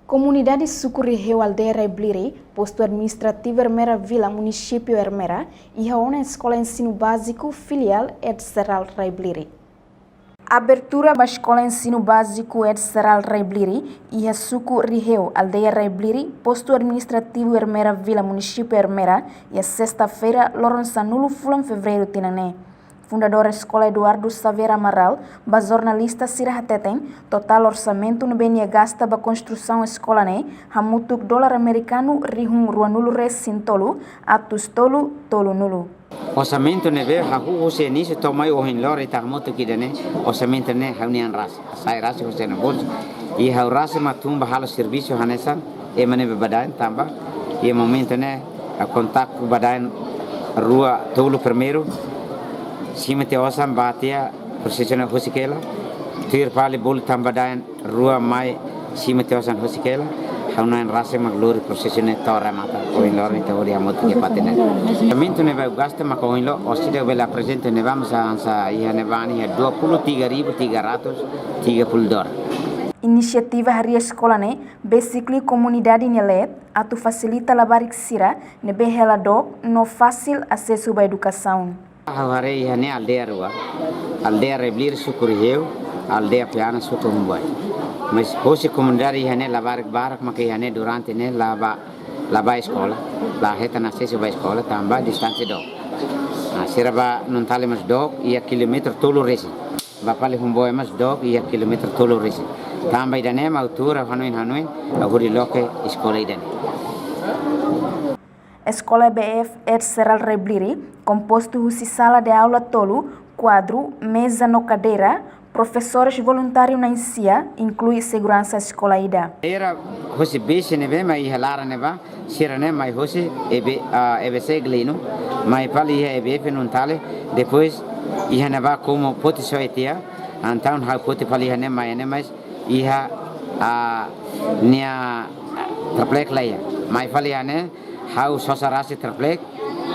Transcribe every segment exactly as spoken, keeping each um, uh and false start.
Komunidade Suku Riheu, Aldeia Raibliri, Postu Administrativu Ermera Vila, Munisípiu Ermera, iha ona Eskola Ensinu Báziku Filiál Ed Serral Raibliri. Abertura ba Eskola Ensinu Báziku Ed Serral Raibliri iha Suku Riheu, Aldeia Raibliri, Postu Administrativu Ermera Vila, Munisípiu Ermera, iha sesta-feira, loron sanulu fulan Fevereiru tinan ne'e. Fundadór eskola Eduardo Xavier Amaral ba jornalista sira hateten, totál orsamentu ne'ebé nia gasta ba konstrusaun eskola ne'e hamutuk dolar amerikanu rihun ruanulu resin tolu, atus tolu tolunulu. Orsamentu ne'ebé hahú husi inísiu to'o mai ohin loron ita hamutuk ida-ne'e, orsamentu ne'e ha'u-nian rasik, sai rasik husi ha'u-nia bolsu. I ha'u rasik mak tun ba halo servisu hanesan ema ne'ebé badaen tanba iha momentu ne'e, ah, kontaktu badaen rua tolu primeiru, simu tiha osan bá tiha, prosesu ne'e husik hela, tuir fali bolu tan badaen rua mai, simu tiha osan husik hela, ha'u-nian rasik mak lori prosesu ne'e to'o remata, ohin loron ita hodi hamutuk iha fatin ne'e. Orsamentu ne'ebé gasta maka ohin loron, orsida bele aprezenta ne'ebá mós hanesan iha ne'ebá ne'e iha dua puluh tiga ribu tiga ratus tiga puluh dolar. Inisiativa harii eskola ne'e besik liu komunidade nia leet, atu fasilita labarik sira ne'ebé hela dook no fasil asesu ba edukasaun. Ha'u haree iha ne'e aldeia rua, aldeia Raibliri Suku Riheu, aldeia Peana Suku Humboe. Mas hosi komunidade iha ne'e labarik barak maka iha ne'e durante ne'e la bá, la bá eskola, la hetan asesu ba eskola tanba distánsia dook. Ah, sira bá Nuntale mós dook, iha kilómetru tolu resin. Bá fali Humboe mós dook, iha kilómetru tolu resin. Tanba ida-ne'e mak ha'u tuur hanoin-hanoin, ha'u hodi loke eskola ida-ne'e. Eskola E B F Ed Serral Raibliri kompostu husi sala de aula tolu, kuadru, meza no kadeira, profesores voluntáriu na'in-sia, inklui seguransa eskola ida. Era hosi base ne'ebé mai iha laran ne'ebá, sira-ne'e mai hosi E B, ah, E B C Gleno, mai fali iha E B F Nuntale, depois iha ne'ebá komu poti soe tiha, entaun ha'u poti fali iha ne'e mai ne'e, mas iha, ah, nia, ah, triplek la iha. Mai fali iha ne'e, ha'u sosa rasik triplek,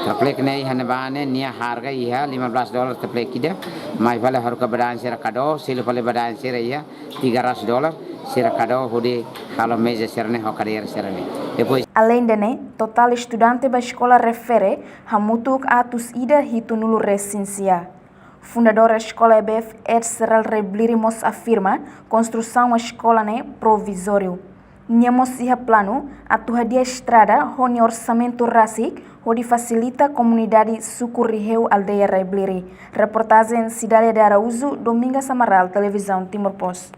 triplek ne'e iha ne'ebá ne'e nia harga iha lima belas dolar triplek ida, mai fali haruka badaen sira kado, selu fali badaen sira iha tiga ratus dolar, sira kado hodi halo meza sira-ne'e ho kadeira sira-ne'e. Depois. Aleinde ne'e, totál estudante ba eskola refere hamutuk atus ida hitunulu resin sia. Fundadór eskola E B F Ed Serral Raibliri mós afirma, konstrusaun eskola ne'e provizóriu. Nia mós iha planu atu hadi'a estrada ho nia orsamentu rasik hodi fasilita komunidade Suku Riheu, aldeia Raibliri. Reportajen Cidália de Araújo, Domingas Amaral, Televizaun Timor Post.